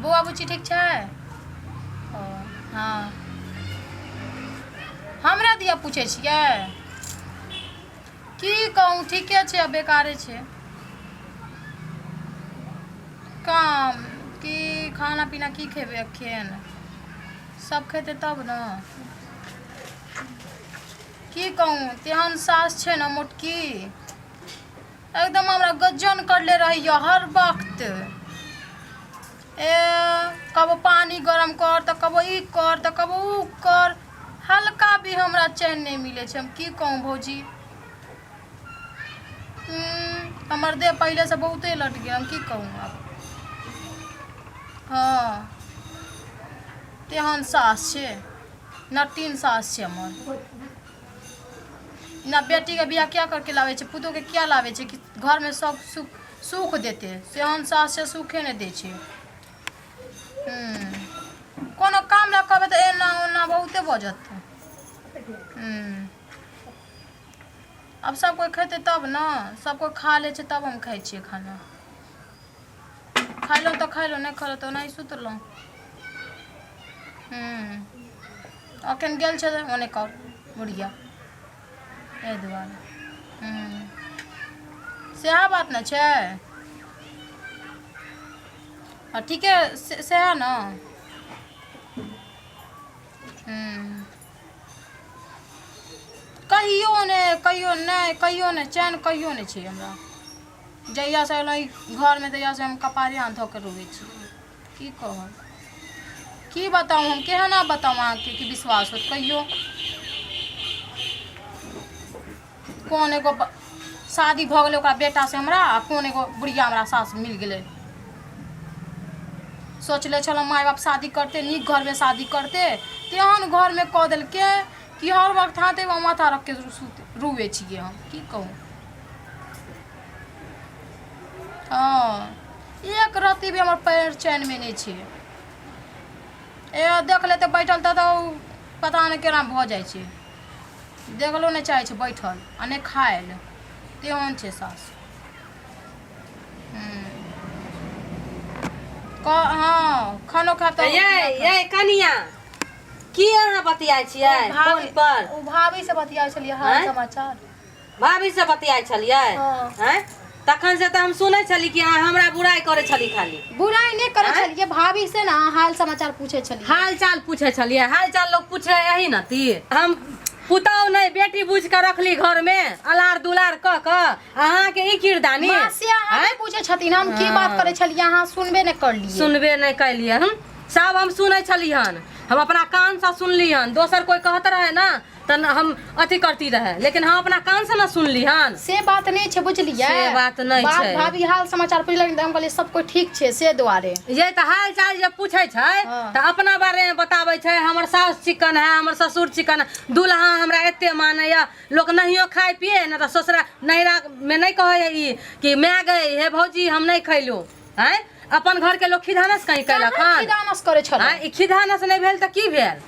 बौआ बुच्ची ठीक छै? ओ हँ, हमरा दिया पूछै छियै? की कहूँ, ठीके छै आ बेकारे छै। काम की, खाना पीना की खेबै एखन? सब खेतै तब ने। की कहूँ, तेहन सास छै ने मोटकी, एकदम हमरा गज्जन करले रहैए हर वक्त। ए कबो पानि गरम कर, तऽ कबो ई कर, तऽ कबो उ कर। हल्का भी हमरा चैन नहि मिलै छै। हम की कहूँ भौजी, हमर देह पहिलेसँ बहुते लटि गेल। हम की कहूँ आब? हँ, तेहन सास छै, नटीन सास छै हमर ना। बेटीके बियाह किया करके लाबै छै, पुतोहके किया लाबै छै? कि घरमे सब सुख सुख देतै। सेहन सास छै, सुखे नहि दै छै। कोनो काम लए कहबै तऽ एना ओना बहुते बजत। आब सब कोइ खेतै तब ने। सब कोइ खा लै छै तब हम खाइ छियै खाना। खयलहुँ तऽ खयलहुँ, नहि खयलहुँ तऽ ओनाही सुतलहुँ। एखन गेल छै ओने कर बुढ़िया, एहि दुआरे। सएह बात ने छै। हँ, ठीके सएह ने। कहियो नहि, कहियो नहि, कहियो नहि चैन, कहियो नहि छै हमरा। जहियासँ अयलहुँ ई घरमे, तहियासँ हम कपारे हाथ धऽ कऽ रोबै छी। की कहब, की बताउ, हम केहना बताउ अहाँके कि विश्वास होत? कहियो कोन एगो शादी भऽ गेलै ओकरा बेटासँ हमरा, आ कोन एगो बुढ़िया हमरा सास मिल गेलै। सोचले छलहुँ माय बाप शादी करतै, नीक घरमे शादी करतै, तेहन घरमे कऽ देलकै कि हर वक्त हाथे माथा रखके सुत रुए छियै हम। की कहू? हँ, एक रत्ती भी हमर पैर चैनमे नहि छै। ए देख लेतै बैठल तऽ ओ पता नहि केना भऽ जाइ छै। देखलो नहि चाहै छै बैठल आ नहि खायल, तेहन छै सास। हँ, खानो खायब तऽ ये ये कनिया, की अहाँ बतियाइ छियै फोन पर? ओ भाभी से बतियाइ छलियै हाल आँय? समाचार। भाभी से बतियाइ छलियै? हँ। आँय, तखन से तऽ हम सुनै छली कि अहाँ हमरा बुराइ करै छली खाली। बुराइ नहि करै आँय? छलियै, भाभी से ने हाल समाचार पूछै छलियै। हाल चाल पूछै छलियै? हाल चाल लोक पूछै एही न ती। हम पुतहु नहि, बेटी बुझि कऽ रखली घरमे, अलार दुलार कऽ कऽ अहाँके ई किरदानी। माँ, से अहाँ आँय? नहि पूछै छथिन। हम की बात करै छलियै, अहाँ सुनबे नहि करलियै। सुनबे नहि कैलियै हम। सब हम सुनै छली हन, हम अपना कानसँ सुनली हन। दोसर कोइ कहत रहे ना तऽ हम अथी करती रहे, लेकिन हम अपना कान से ना सुनली हन। से बात नहि छै, बुझलियै? से बात नहि छै। भाभी हाल समाचार पुछलखिन तऽ हम कहलियै सब कोइ ठीक छै, से दुआरे। ये तऽ हाल चाल जे पूछै छै तऽ अपना बारे मे बताबै छै, हमर साउस चिकन है, हमर ससुर चिकन है, दुल्हा हमरा एते मानैया। लोक नहियो खाय पिए ने तऽ ससुरा नैहरा मे नहि कहै है ई कि माय गई हे भौजी हम नहि खैलू। आँय, अपन घर के लोक खिधानस कहीं कैलक कहाँ हन? खिदानस करै छलै? आँय, ई खिधानस नहि भेल तऽ की भेल?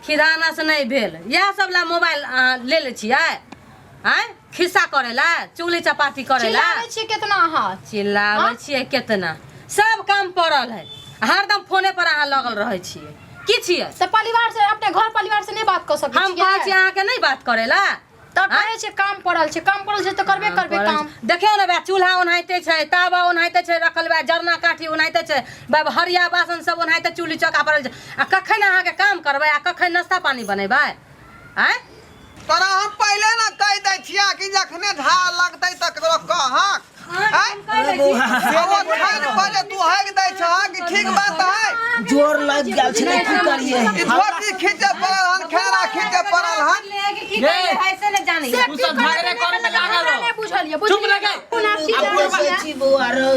खिदानस नहि भेल। इएह सब ला मोबाइल अहाँ ले लै छियै? आँय, खिस्सा करै ला, चुगली चपाती करै ला? चिल्लाबै छियै केतना अहाँ? चिल्लाबै छियै केतना? सब काम पड़ल है, हरदम फोने पर अहाँ लगल रहै छियै। की छियै? तऽ परिवार से, अपने घर परिवार से नहि बात कऽ सकै हम कहै छियै? छी अहाँके नहि बात करै ला। तऽ कहै छै काम पड़ल छै, काम पड़ल छै तऽ करबे करबै काम। देखियौ ने बा, चूल्हा ओनाहिते छै, तावा ओनाहिते छै रखल बा, जरना काठी ओनाहिते छै बा, हरिया बासन सब ओनाहिते चूल्ही चौका पड़ल छै। आ कखन अहाँके काम करबै आ कखन नाश्ता पानी बनेबै? आँय, तोरा हम पहिले ने कहि दै छियै कि जखने धार लगतै तऽ ककरो कहक। आँय? से ओ खान पर जे तू हगि दै छह कि ठीक बात है? जोर लग गेल छलै, की करियै? ई धोती खींचे पड़ल हन, खेरा खींचे पड़ल हन। से तू की सब करबै झगड़े करे में लागल हमरा रहो। नहि बुझलियै। चुप बुझलियै रह गए। कोना की आ जानै बुढ़बा- छियै? छी बौआ रौ।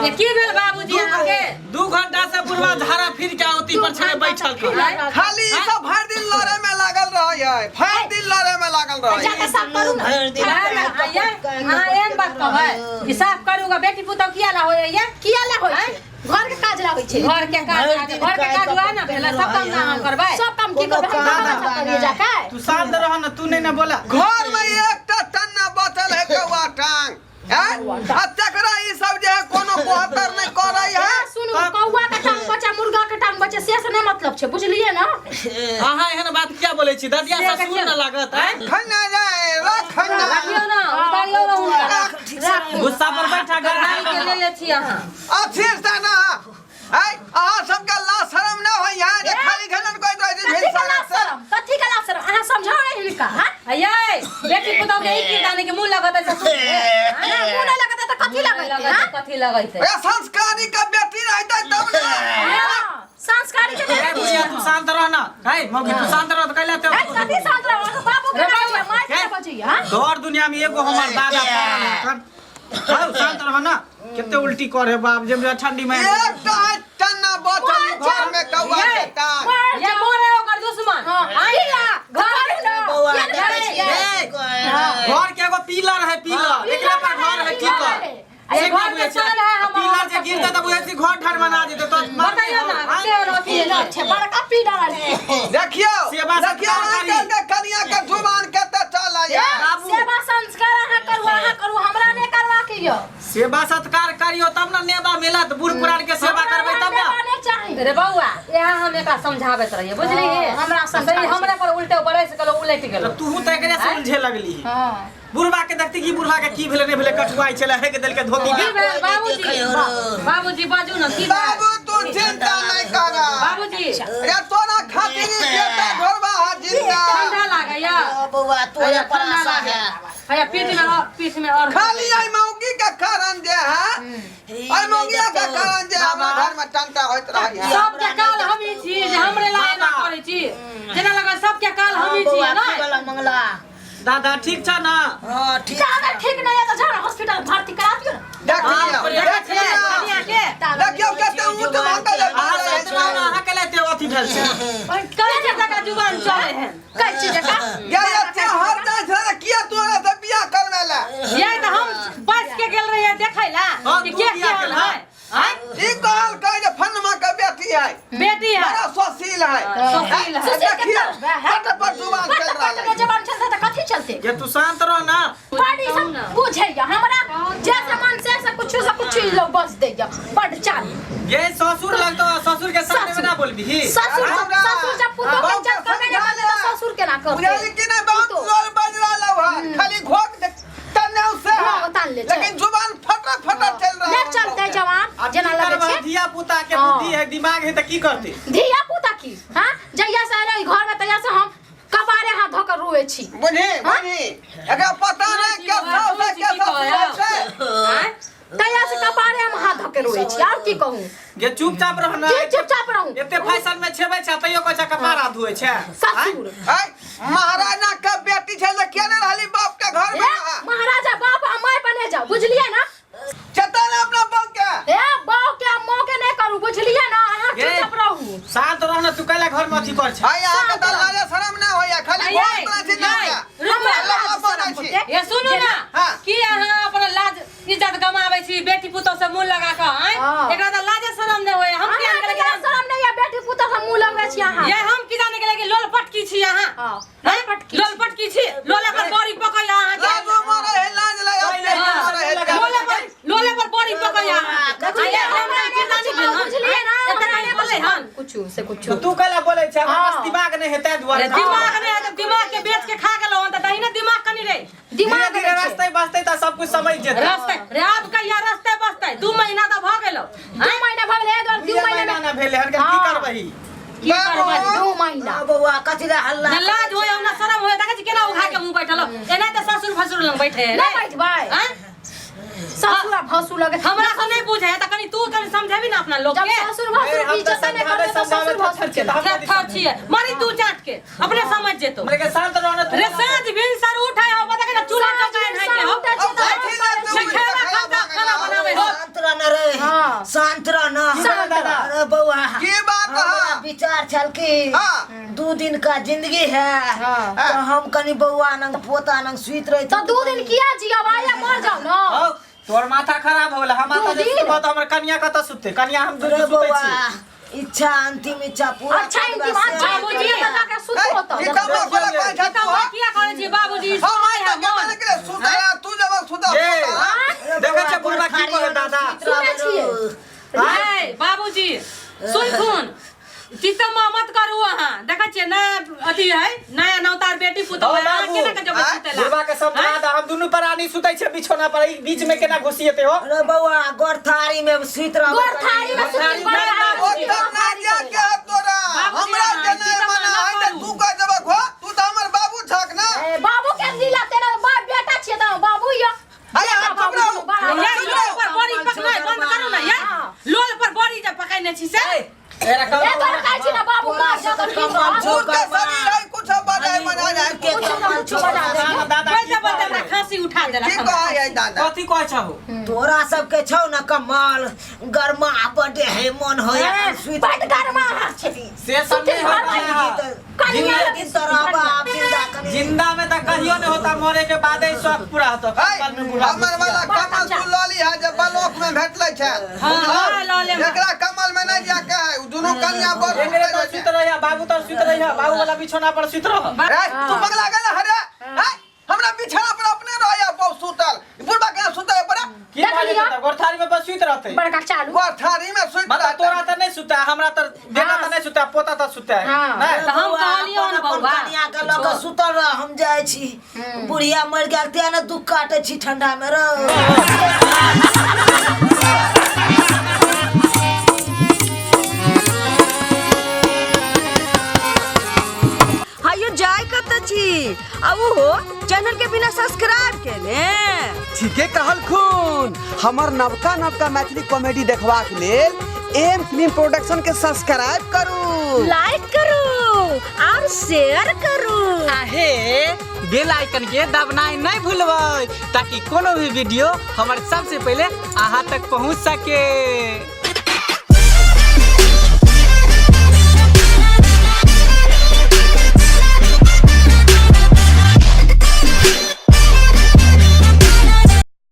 ये की भेल बाबूजी अहाँके? 2 घंटा से बुढ़वा झाड़ा फिर के ओती पर छले बैठल कर। खाली ई सब भरि दिन लड़े में लागल रहै है, भरि दिन लड़े में लागल रहै है। जाके साफ करू ने। भरि दिन अहाँ एहन बात कहबै कि साफ करूगा? बेटी पुतहु किया ला होइए? किया ला होइ छै? घर के काज ला होइ छै। घर के काज? भरि दिन घर के काज वएह ने भेलै, सब काम ने अहाँ करबै? सब काम की कोनो करबै हम? काम कहाँ करियै जाके? तू शांत रह ना, तू नहीं ना बोला। घर में एकटा टन्ना बचल है कौआ टांग हैं? आ तकरा ई सब जे है कोनो बहत्तर नहि करै है। सुनू, कौआ छै बुझलियै ना अहाँ एहन बात किया बोलै छी ददिया से ससुर देखियौ। न लागत आँय? खन्ना जाए रखना रखियौ ना उतारियौ ना हुनका गुस्सा पर बैठा गरदाई के गरदाई ले ले छी अहाँ अथी से ना आय अहाँ सबके लाज शरम ना होई है जे खाली घनन कोई रहै छै कथी के लाज शरम कथी के लाज शरम अहाँ समझाउ ने हिनका हाँ अये बेटी पुतहु के ई किरदानी के मुंह लगत है ससुर के ना मुंह नहीं लगत है तऽ कथी लगत है हाँ? कथी लगत है ए संस्कारी के बेटी रहतै तब ना हाँ, संस्कारी के ए बेटी बुढ़िया तू शांत रह ना है मौगी तू शांत रह त कैला ते ए, कथी शांत रहो अहाँ बाबू के ना बजैया माय के ना बजैया हाँ? तोहर दुनिया में एगो हमर दादा पड़ल हन हौ शांत रह ना कते उल्टी करे बाप जे हमरा ठंडी में एकटा चन्ना बचल घर में कौआ के टांग मर ये मोर है ओकर दुश्मन हाँ, किया? घर ना बौआ किया देखै नहीं छियै छियै? की कहै है। घर के एगो पिलर है पिलर एकरे पर घर है पिलर टिकल है। ये से घर ना के बुझै छै साल है हमर पिलर जे गिरतै तऽ बुझै छी घर ढरमना जेतै तो बताइयो ना के अथी पिलर छै बड़का पिलर है देखियौ सेवा देखियौ सत्कार आइ काल्हि के कनिया के जुबान कते चलैया बाबू। सेवा संस्कार अहाँ करू अहाँ करू हमरा नहि करवा के यौ सेवा सत्कार करियो तब ना नेबा मिलत बूढ़ पुरान के सेवा करबै तब ना हमरा नहि चाही रे बौआ यहाँ हम एकरा समझाबैत रहियै बुझलिही हाँ, हमरा समझाबै सही हमरा पर उल्टे बरस गेलो उलटि तऽ गेलो तूहू तऽ एकरे से उलझे लगली हाँ बुढ़बा के देखती कि बुढ़बा के की भेलै नहि भेलै कठुआइ छलै हे के देलकै धोती की के भेल बाबूजी देखै हो। बाबूजी बाजू ना की भेल बाबू तू चिंता नहीं कर बाबूजी रे तोरा खातिर ही बेटा घरबा है जिंदा ठंडा लागैया ओ बौआ तोरे हैया पर ठंडा आशा लागैया है हैया पीठ में और पीठ में और खाली आई मौगी के कारण जे है आई मौगिया के कारण जे हमरा घर में टंटा होइत रही है सबके काल हम ही छी जे हमरे ला एना करै छी जेना लगै सबके काल हम ही छी बौआ ना की वाला मंगला दादा ठीक छ ना हाँ ठीक ज्यादा ठीक नहीं है तो जाओ ना हॉस्पिटल में भर्ती करा दियो ना देखियौ देखियौ कनिया के देखियौ कते ऊँच भागल है अहाँ सोचलहुँ ने अहाँ के लाते अथी भेल छै कहै छै तका जुबान चलै है कै चीज का ये एते हर जाइ छलै किया तोरा से बियाह करबै ला ये तऽ हम बस के गेल रहियै देखै ला हाँ, कि तू के बियाह के केलह? है आँय? ई कहल कहे जे फनमा के बेटी है बेटी है बड़ा सुशील है सुशील है। सुशील देखियौ केतना है? पट पर जुबान पट चल पट रहल के है जबान चलते तऽ कथी चलते जे तू शांत रह ना बड़ी सब बुझैया हमरा जैसे मन से ऐसा कुछ से कुछ लोग बस दैया बड़ चाल ये ससुर लगतो ससुर के सामने में ना बोलबी ससुर हमरा- ससुर जब पुतोह के इज्जत करबे नहीं करते तऽ ससुर केना करते बुझाली कि नहीं बहुत पुतोह। लोल बज रहल है खाली घोक तन्ने से है हाँ, तान ले छै। लेकिन जुबान फटा फटा चल रहा नहीं है चलते जवान अब जेना की लगे करबै छै धिया पुता के हाँ। बुद्धि है दिमाग है तऽ की करतै धिया पुता की हाँ जहिया से एलै घर में तहिया से हम कपारे हाथ धो कर रोए छी बुझी बुझी एकरा पता नहीं के सास है के ससुर छै आँय? तहिया से कपारे हम हाथ धो के रोए छी और की कहूँ जे चुपचाप रह ना की चुपचाप रहूँ एते फैशन में छेबै छै तैयो कहै छै कपार हाथ धोए छै ससुर आय महाराजा के बेटी छै ले किया नहीं रहली बाप के घर ए में अहाँ? महाराजा बाप आ माय बने जाओ बुझलिए ना चेतन अपना बाप के ए बाप के आ माँ के नहीं करू बुझलिए ना अहाँ ए। चुपचाप रहू शांत रह ना तू कैला घर में अथी कर छै आय अहाँ के तऽ लाज शरम ना होइया खाली आय, घोक बना छी ना आय, होइया। रुकू। अल्लाह बना छी ये सुनू ना हाँ। की अहाँ अपन लाज इज्जत गमाबै छी बेटी पुतोह से मुंह लगा कऽ आँय हाँ। एकरा तऽ लाजे शरम नहि होय हम की अहाँ जाने के गेलियै लाज शरम नहीं है बेटी पुतोह से मुँह लगबै छी अहाँ ये हम की जाने गेलियै कि लोल पटकी छी अहाँ हाँ, आँय? लोलपटकी लोल पटकी छी लोले पर बड़ी पकैया अहाँ के लाजो मरे है लाज लय अपने मरे है लोले पर लोले पर बड़ी पकैया अहाँ देखिए, आँय, हमरा हमरा नहि किरदानी कुछ भेल हन? बुझलिए ना एते हमरा कहीं नहि बोलै हन कुछ से कुछ तो तू कैला बोलै छै हमरा हाँ। पास दिमाग नहीं है ताहि दुआरे अरे दिमाग नहि है तऽ दिमाग के बेच के खा गेलहुँ हन तऽ दही ने दिमाग कनि रे दिमाग धीरे धीरे नहि छै। रास्ते बसते तऽ सब कुछ समझ जेतै रास्ते रे आब कहिया रास्ते बसतै 2 महीना तऽ भऽ गेलौ 2 महीना भऽ गेलै एहि दुआरे 2 दुए महीना महीना में ना भेलै हन की हाँ। करबही की करबै 2 महीना हाँ बौआ कथी ला हल्ला न लाज होय न शरम होय देखै छी केना उघा के मुंह बैठल हो। एना तऽ ससुर भसुर लग बैठे है नहि बैठबै आँय? ससुर आ भसुर लगे हमरा से नहीं पूछे है तऽ कनि तू कनि समझेबी ना अपना लोग जब के ससुर भसुर हम तऽ इज्जत नहि समझाबै करतै तऽ समझाबै ससुर भसुर छियै, तऽ हम थर थर छियै मरी तू चाट के अपने समझ जेतो लेकिन शांत रह ना तू रे साँझ भिनसर उठे हो पता के चूल्हा साँझ चौका भिनसर है हो उठै छै तऽ अथी ले तू से खेला खाता खाना बनावे हो शांत रहना रे हाँ। शांत रहना शांत रह। अरे बौआ की बात हमरा है विचार छल कि हाँ। 2 दिन का जिंदगी है हाँ। तो हम कनी बौआ नंग पोता नंग सुइत रही तऽ 2 दिन किया जियब आया मर जाउ ना हौ, तोहर माथा खराब हो गेल हम दू माथा जे दिन? सुतबह तऽ हमर कनिया कतऽ सुततै कनिया हम दुनू अरे सुतै बौआ छी इच्छा अंतिम इच्छा पूरा अच्छा करबा इंतिम से। अच्छा बाबूजी। इंतिम लगा के सुतबो तऽ ई कमा खोला कोई छै तू तब किया कहै छी बाबूजी हम आइ है तक मन के निकले सुता तू जब सुता ये। सुता देखै छै बुढ़बा की कहै दादा सुनै छियै ए बाबूजी सुनथुन चितमा मत करू अहाँ, देखै छियै नया अथी है, नया नौतार बेटी पुतोह है, अहाँ केना के जेबै सुतै ला? बुढ़वा के समझा दा, हम दुनू प्राणी सुतै छै बिछौना पर, ई बीच में केना घुसिएते हो? अरे बौआ गोरथारी में सुति रहबै। गोरथारी में सुति ओ तब ना जा के है तोरा हमरा जे नहीं मना है त तू कह देबक हो, तू त हमर बाबू छक ना। बाबू के लीला तेरा बाप बेटा छियै त बाबू यो। अरे हाथ बाबू चुप रहो। बड़ा यार लोल पर बड़ी पकनाइ बंद करू ना यार, लोल पर बड़ी जे पकैने छी से। एरा कम ए तोरा कहै छी ना बाबू मार जा त ठीक रह। बूढ़ के शरीर है, कुछ बजाय मना जाए। के कुछ ना कुछ बजा दे। दादा बोलते बोलते हमरा खांसी उठा देलक की हमरा। कहै है दादा? कथी कहै छहु? तोरा सबके छौ न कमाल, गरमा बडे है, मन होया सुति बड गरमा छै। से सब नहीं होता है। कनिया दिन तऽ रहबा आब जिंदा कनि। जिंदा में तो कहियो नहीं होता, मरे के बाद ही शौक पूरा होता। है, कल में बुढ़ा हमर वाला कमल तू लऽ लीहा जे बलोक में भेटलै छै। हाँ, हाँ, लऽ लेब। एकरा कमल में नहीं जाके है, उ दुनू कन्या बड़ एंगरे तो सुत रही है, बाबू तो सुत रही है, बाबू वाला बिछौना पर सुत रह। ए, तू पगला गेल हरे? ए, हमरा बिछाना पर अपने रहया बहु सुतल, बुढ़बा के सुतै पड़ा। की भागे सुता? गोरथारी में बस सुत रहते। बड़का चालू। गोठारी में सुत मतलब तोरा तो नहीं सुता, हमरा तो बेटा तो नहीं सुता, पोता तो सुता है। हाँ। नहीं? तऽ हम बौआ, कहलियौ अपन ने अपन बौआ। कनिया के लऽ कऽ सुतल रह, हम जाइ छी। बुढ़िया मरि गेल तें ने दुख काटै छी ठंडा में रौ। हायो जाय कत छी आ उहो चैनल के बिना सब्सक्राइब केने? ठीके कहलखुन, हमर नवका नवका मैथिली कॉमेडी देखबाक लेल एम फिल्म प्रोडक्शन के सब्सक्राइब करू, लाइक करू और शेयर करू। आहे बेल आइकन के दबनाइ नहीं भूलबै ताकि कोनो भी वीडियो हमर सबसे पहले अहाँ तक पहुँच सके।